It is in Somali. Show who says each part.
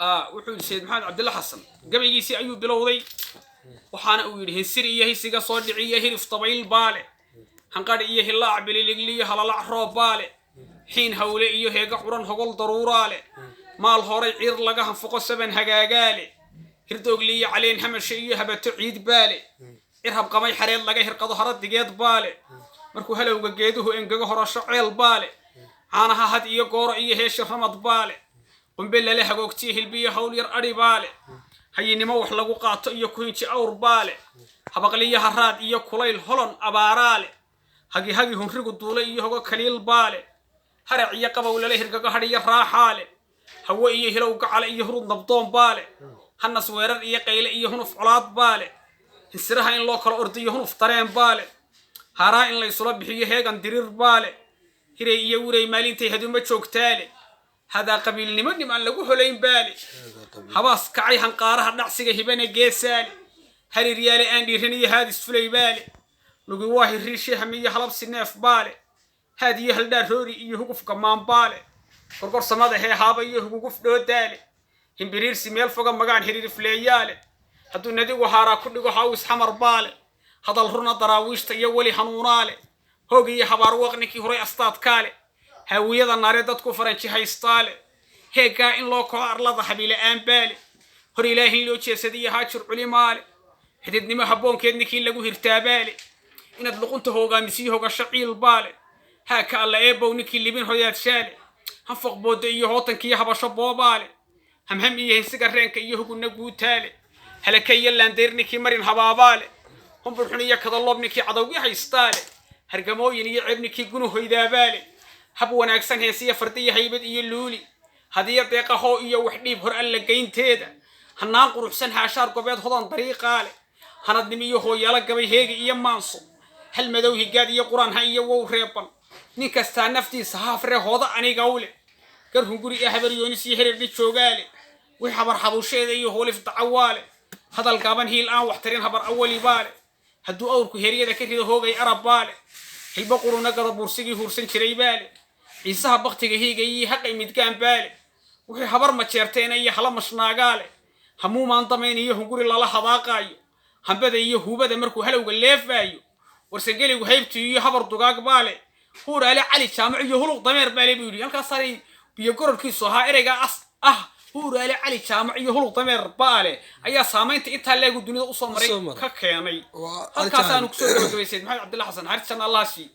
Speaker 1: Wuxuu yidhi Sayid Maxamed Cabdilla Xasan, gabaygiisii ayuu bilowday, waxaana uu yidhi: hinsir iyo hisiga soo dhiciyo hirif dabayl baale, hanqadh iyo hilaac bililigliyo halalac roob baale, xiin hawle iyo heega curan hogol daruuraale, maal horay ciir laga hanfuqo saban hagaagaale, hirdoogliyo caleen hamashe iyo habato ciid baale, cir habqamay xareed laga hirqado haradigeed baale, markuu halowga geeduhu engego horasho ceel baale, caanaha had iyo gooro iyo heeshi ramad baale, qumbe lale hagoogtiyo hilbiyo hawl yar adhi baale, hayinimo wax lagu qaato iyo kuhinji awr baale, habaqliyo haraad iyo kulayl holon abaaraale, hagihagi hunrigu duulay iyo hogo kaliil baale, harac iyo qabow lale hirgago hadhiyo raaxaale, hawo iyo hilow gacale iyo hurud nabdoon baale, hanas weerar iyo qayle iyo hunuf colaad baale, hinsiraha in loo kala ordiyo hunuf dareen baale, haaraa in laysula bixiyo heegan diriir baale, hiray iyo wirey maalintay haduma joogtaale, hadaa qabiilnimo nim aan lagu holayn baale, habaas kacay hanqaaraha dhacsiga hibana geesaale, harir yaale aan dhiiran iyo haadis fulay baale, lugi waa hiriishe hamiyo halabsi neef baale, haad iyo haldhaar roori iyo huguf gammaan baale, gorgorsamada heehaaba iyo huguguf dhoodaale, himbiriirsi meel foga magaan hiriirifleeyaale, hadduu nadigu haaraa ku dhigo hawis xamar baale, hadal runa daraawiishta iyo weli hanuunaale, hoog iyo habaar waq ninkii huray astaadkaale, haawiyada naare dadku faranji haystaale, heeggaa in loo kaco arlada habila'aan baale, hor ilaahin loo jeesadiyo haajir culimaale, xididnimo habboonkeed ninkii lagu hirtaabaale, inaad luqunta hoogaamisiyo hogasho ciil baale, haaka alla eebow ninkii libin hoyaadshaale, hanfoq boodda iyo hootankiiyo habasho boobaale, hamham iyo hinsiga reenka iyo hugunna guutaale, halaka iyo laandeyr ninkii marin habaabaale, humburxun iyo kadaloob ninkii cadowgii haystaale, hargamooyin iyo ceeb ninkii gunu hoydaabaale, hab wanaagsan heesiya fardiya haybad iyo luuli, hadiya deeqahoo iyo wax dhiib hor alla geynteeda, hanaan quruxsan haashaar gobeed hodan dariiqaale, hanadnim iyo hooyaalo gabay heegi iyo maanso, hal madow higaad iyo qur-aan ha iyo wow reeban, nin kastaa naftiisa haafre hooda anigawle, gar hunguri ee habaryoonis iyo hererdhi joogaale, wix habar xabuusheeda iyo hoolif dacawaale, hadal gaaban hiil aan wax tarin habar awali baale, hadduu awrku heryada ka rido hoogay arab baale, hilbo quruna gadabuursigii huursan jiray baale, ciisaha baktiga hiigayii haqay midgaan baale, wixii habar majeerteena iyo hala mashnaagaale, hamuumaan damayn iyo hunguri lala hadaaqaayo, hambada iyo huubada markuu halowga leefaayo, warsangeligu haybtu iyo habar dugaag baale, huuraale cali jaamac iyo huluq dameer baale buu yidhi. Halkaasaanay biyo gororkiisu ahaa ereygaa as ah, huuraale cali jaamac iyo huluq dameer baale, ayaa saamaynta intaa leegu dunida usoo maray
Speaker 2: Usoo maray.
Speaker 1: ka keenay.
Speaker 2: Waa Cali
Speaker 1: halkaasaanu
Speaker 2: Jaamac.
Speaker 1: kusoo gabagabaysay Maxamed Cabdilla Xasan xarit janna allah sii.